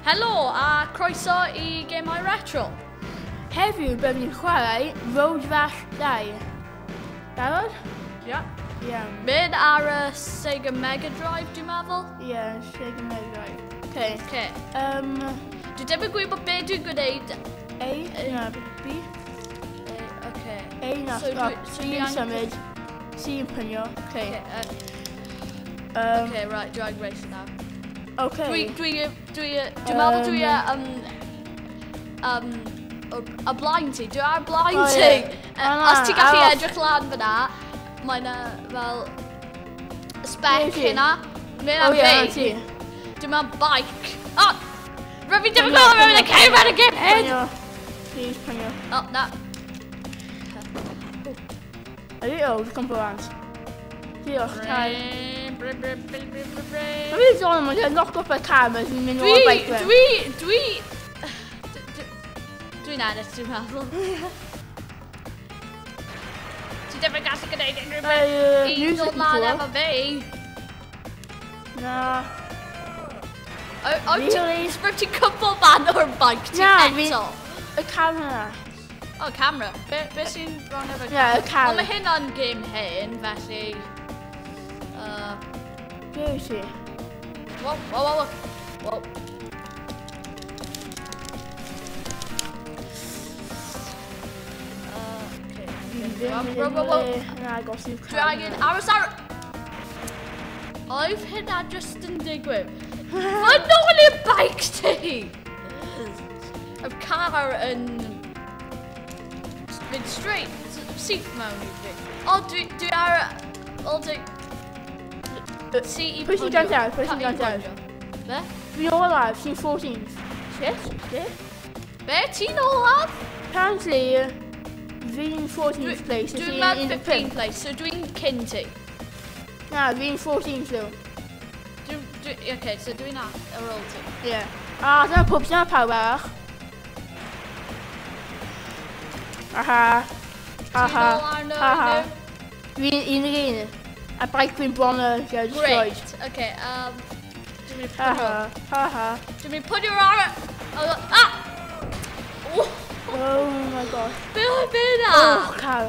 Helo a croeso i Gemau Retro. Heddiw byddwn ni'n chwarae Road Rash 2. Barod? Ia. Iawn. Mynd ar y Sega Mega Drive, dwi'n meddwl. Ie, yeah, Sega Mega Drive. Okay. Okay. Dwi ddim yn gwybod be dwi'n gwneud. A, na, B. A, okay. A na, so stop. So C yn symud. C yn pynio. Okay. Okay, right, drag race now. Okay. Dwi'n meddwl dwi y blaen ti, dwi ar blaen ti. Os ti'n gallu edrych lan fyna, mae'n fel spec hynna. Mae'n am fi. Dwi'n mewn bike. Oh! Rwy'n fi ddim yn gwybod rwy'n y ceir y game hyn! Pynio. Please, pynio. Oh, na. Ydy, o, dwi'n cwmpo rant. Diolch, Kai. Mae'n mynd o'n mynd knock off y car, mae'n mynd o'r bike fe. Dwi'n ennill, dwi'n meddwl. Ti ddim yn gallu gwneud unrhyw beth i ddod lan efo fi. Na. Really? Rwy'n ti'n cwmpo fan o'r bike ti eto? Y camera. O, camera. Be sy'n wrong efo camera? Ie, y car. Ond mae hynna'n game hen, felly... Be wyt ti? Wow, wow, wow, wow. Dwi angen aros ar... Oedd hynna just yn digwydd. Mae'n nôl i'r bike ti! Y car yn... Mynd straight, syth mewn i fi. O, dwi ar... O, dwi... C i Pwy sy'n gyntaf? Pwy sy'n gyntaf? Be? Dwi'n olaf, ti'n 14th. Shit, be? Be? Ti'n olaf? Apparently, fi'n 14th place. Dwi'n mewn 15th place, so dwi'n cyn ti. Na, fi'n 14th though. Okay, so dwi'n ar ôl ti. Ie. Ah, dyna pob, dyna pawb arall. Aha. Aha. Aha. Fi'n 11. A bike fi'n bron o gael destroyed. Great, okay, dwi'n mynd i pwynio. Aha. Dwi'n mynd i pwynio ar... Ah! Oh my gosh. Be oedd hynna? Oh, car.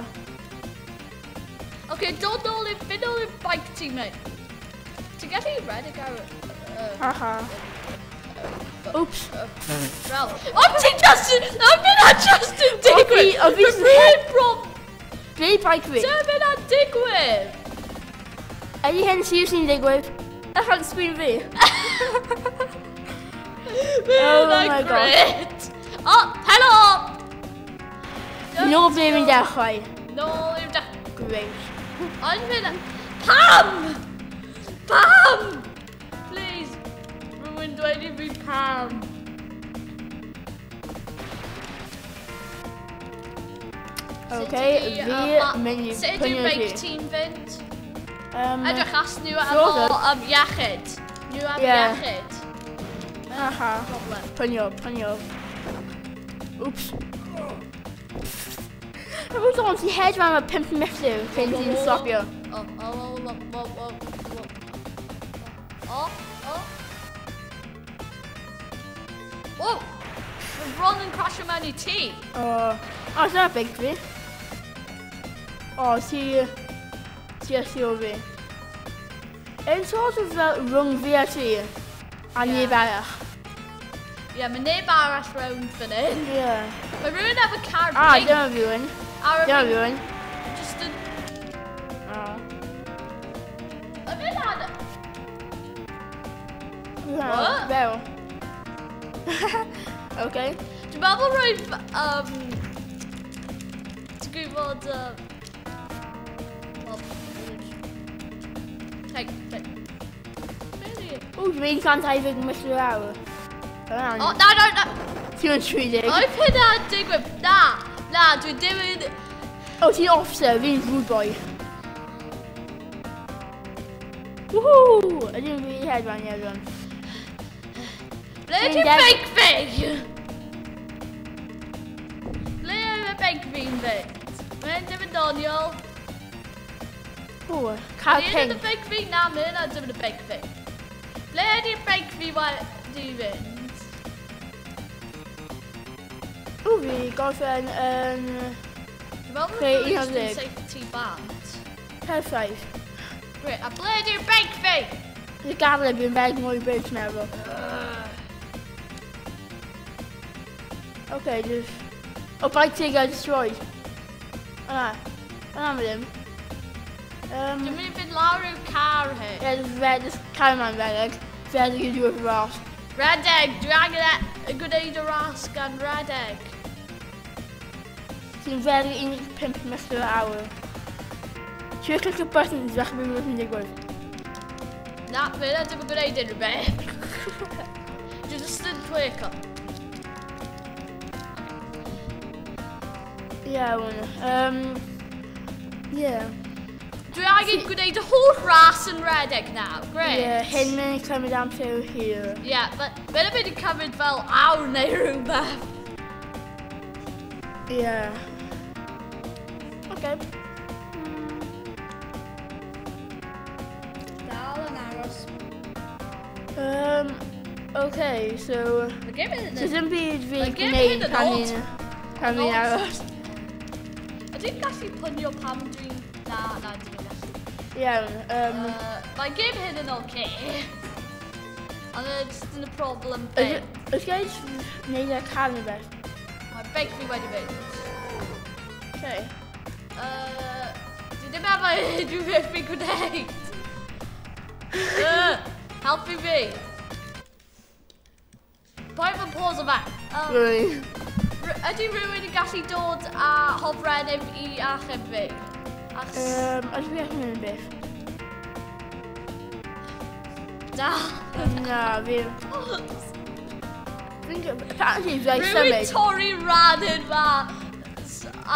Okay, dod nôl i'r... Fynd nôl i'r bike ti, mate. Ti'n gallu redeg ar... Aha. Oops. Wel, o ti just... O fyna just yn digwydd! O fi... Rwy'n bron... Ble bike fi? Dyna fyna'n digwydd! Ydy hyn seriously'n digwydd? Allan sgrin fi. Oh my god. Oh, helo! Nôl ble fi'n dechrau. Nôl i'r dechrau. Great. Ond fyna... Pam! Pam! Please, rhywun dweud i fi pam. Okay, fi mynd i Sut pynio ydy'r bike ti. ti'n fynd? Edrych as nhw efo iechyd. Nhw efo iechyd. Aha. Problem. Pynio, pynio. Oops. Rwy'n dod ti hedfan am y 5 milltir cyn ti'n stopio. O, o, o, o, o, o, o. O! Mae bron yn crasio mewn i ti. O, o, dyna big fi. O, ti... Ti a ti o fi. Yn sort of fel rhwng fi a ti. A neb arall. Ie, mae neb arall rownd fan hyn. Ie. Mae rhywun efo car Ah, pink. dyna rhywun. Dyna rhywun. Just yn... O. Mae fe lan... What? Fel. Okay. Dwi'n meddwl roedd... Ti'n gwybod... Hey, hey. O, dwi'n 120 milltir yr awr. O, na, na, na! Ti'n mynd 30. Oedd hynna'n digwydd. Na, na, dwi ddim yn... O, ti'n officer, fi'n rude boy. Woohoo! Ydyn fi hedfan, hedfan. Ble ydy'r bike fi? Ble ydy'r bike fi'n fynd? Mae'n ddim yn doniol. O, car Ble pink. ydy'r bike fi? Na, mae hynna ddim yn y bike fi. Ble ydy'r bike fi wedi fynd? disgwyl fi gorffen yn Dwi'n meddwl bod yn safety band. Perffaith. Great, a ble di'r beic fi? Dwi'n gadael fi'n beg mwy beic meddwl. Okay, just... Oh, bike ti gael destroyed. Yna. Yna mae ddim. Dwi'n mynd i fynd lawr i'w car hyn. Ie, just red, just carry man redeg. Redeg i dwi ras. Redeg! Dwi angen gwneud y ras gan redeg. Ti'n redeg 15 milltir yr awr. Ti'n clic y button i ddechrau beth yn digwydd. Na, fe na ddim yn gwneud unrhyw beth. Dwi'n just yn clico. Iawn. Yeah. Dwi angen gwneud y holl ras yn redeg nawr. Great. Ie, hyn mynd i cymryd amser hir. Ie, yeah, but mae'n mynd i cymryd fel awr neu rhywbeth. Ie. Yeah. Okay. Dal yn aros. Okay, so... Mae So ddim byd fi gwneud pan ni'n aros. Ydyn gallu pwnio pam dwi'n... Na, dwi'n gallu. Iawn. Mae gêm hyn yn oce. Ond it's just yn y problem bit. Ys gael wneud y car neu beth? Mae beic fi wedi fynd. Okay. Dwi ddim efo unrhyw beth fi'n gwneud. Helpu fi. Paid fy pause o fe. Really? Ydy rhywun yn gallu dod â hofrennydd i achub fi? Ydw i allan yn beth? Na. Na, fi... Apparently, fi'n symud. Rhywun torri ran yn fa.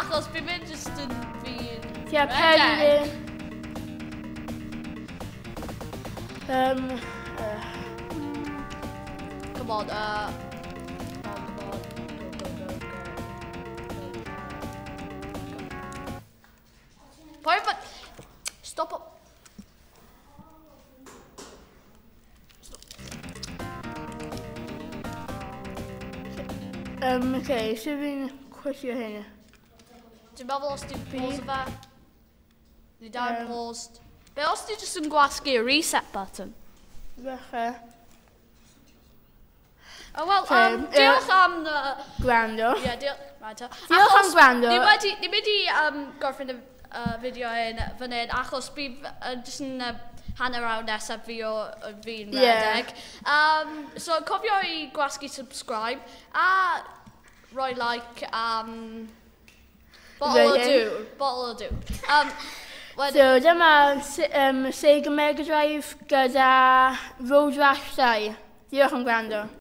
Achos fi'n mynd just yn fi'n... Ie, pen fi. Come on, Come on. Go, go, go, go. Go. Paid fod... Stop. Stop. Okay, so fi'n cwestio hyn. Dwi'n meddwl os ti'n pause fe. Ni dal paused. Be os ti jyst yn gwasgu y reset button? Falle. Oh, well, diolch am... Gwrando. Ie, diolch. Right, diolch am gwrando. Ni wedi gorffen y fideo hyn fan hyn, achos bydd jyst yn hanner awr nesaf fi o fi'n redeg. So, cofio i gwasgu subscribe a roi like, bottle o dŵr. Bottle o dŵr. So, dyma Sega Mega Drive gyda Road Rash 2. Diolch am gwrando.